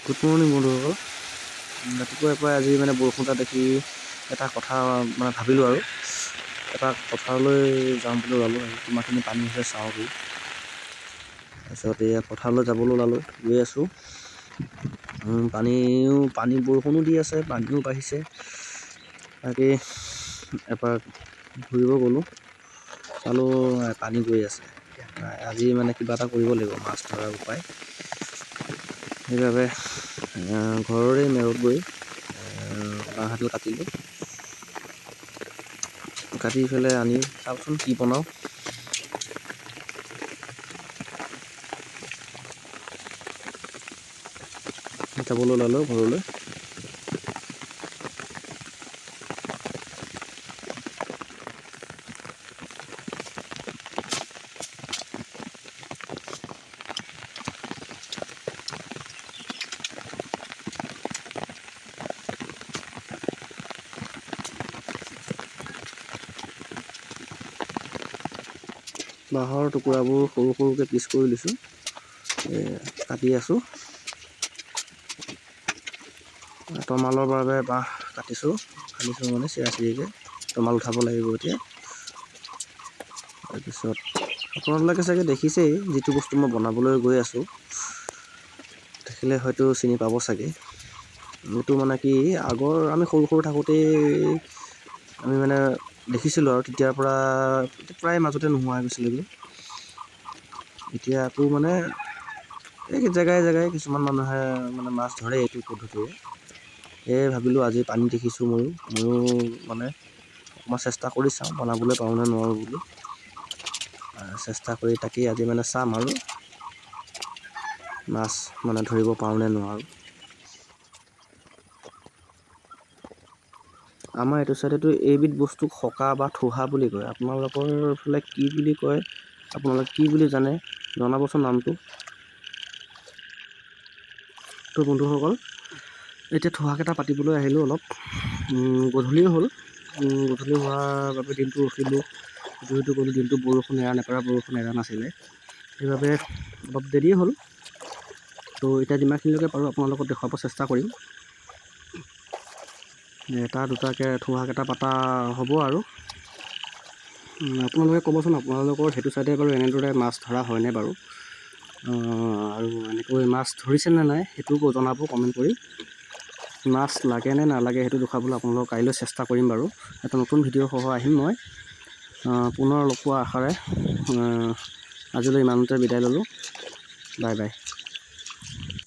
Good morning বন্ধুসকল। ৰাতিপুৱাই পৰাই আজি মানে বৰষুণ এটা দেখি এটা কথা মানে ভাবিলোঁ আৰু এপাক পথাৰলৈ যাম বুলি ওলালোঁ। আৰু কিমানখিনি পানী হৈছে চাওঁগৈ। তাৰপিছত এয়া পথাৰলৈ যাবলৈ ওলালোঁ, গৈ আছোঁ। পানীও পানী বৰষুণো দি আছে, পানীও বাঢ়িছে। তাকেই এপাক ঘূৰিব গ'লোঁ, চালোঁ পানী গৈ আছে। আজি মানে কিবা এটা কৰিব লাগিব মাছ ধৰাৰ উপায়। সেইবাবে ঘৰৰে মেৰত গৈ বাঁহ এডাল কাটিলোঁ, কাটি পেলাই আনি চাওকচোন কি বনাওঁ। যাবলৈ ওলালোঁ ঘৰলৈ। বাঁহৰ টুকুৰাবোৰ সৰু সৰুকৈ পিচ কৰি লৈছোঁ, কাটি আছোঁ। তমালৰ বাবে বাঁহ কাটিছোঁ, ফালিছোঁ মানে চিৰা চিৰিকৈ তমাল উঠাব লাগিব এতিয়া। তাৰপিছত আপোনালোকে চাগে দেখিছেই যিটো বস্তু মই বনাবলৈ গৈ আছোঁ, দেখিলে হয়তো চিনি পাব চাগে। এইটো মানে কি, আগৰ আমি সৰু সৰু থাকোঁতেই আমি মানে দেখিছিলোঁ আৰু তেতিয়াৰ পৰা প্ৰায় মাজতে নোহোৱা হৈ গৈছিলেগৈ। এতিয়া আকৌ মানে এই জেগাই জেগাই কিছুমান মানুহে মানে মাছ ধৰে এইটো পদ্ধতিৰে। সেয়ে ভাবিলোঁ আজি পানী দেখিছোঁ, ময়ো ময়ো মানে অকণমান চেষ্টা কৰি চাওঁ বনাবলৈ পাৰোঁ নে নোৱাৰোঁ বুলি। চেষ্টা কৰি তাকেই আজি মানে চাম আৰু মাছ মানে ধৰিব পাৰোঁ নে নোৱাৰোঁ। আমাৰ এইটো চাইডেতো এইবিধ বস্তুক সকা বা থোহা বুলি কয়। আপোনালোকৰ ফালে কি বুলি কয়, আপোনালোকে কি বুলি জানে জনাবচোন নামটো। তো বন্ধুসকল, এতিয়া থোহাকেইটা পাতিবলৈ আহিলোঁ। অলপ গধূলিও হ'ল। গধূলি হোৱাৰ বাবে দিনটো ৰখিলোঁ, ইটো সিটো কৰিলোঁ। দিনটো বৰষুণ এৰা নেপেৰা বৰষুণ এৰা নাছিলে, সেইবাবে অলপ দেৰিয়ে হ'ল। তো এতিয়া যিমানখিনিলৈকে পাৰোঁ আপোনালোকক দেখুৱাব চেষ্টা কৰিম। এটা দুটাকৈ থোহাকেইটা পাতা হ'ব আৰু। আপোনালোকে ক'বচোন আপোনালোকৰ সেইটো চাইডে বাৰু এনেদৰে মাছ ধৰা হয়নে বাৰু, আৰু এনেকৈ মাছ ধৰিছেনে নাই সেইটোও জনাব কমেণ্ট কৰি। মাছ লাগে নে নালাগে সেইটো দেখুৱাবলৈ আপোনালোকক কাইলৈ চেষ্টা কৰিম বাৰু। এটা নতুন ভিডিঅ' সহ আহিম মই। পুনৰ লগ পোৱাৰ আশাৰে আজিলৈ ইমানতে বিদায় ল'লোঁ। Bye bye.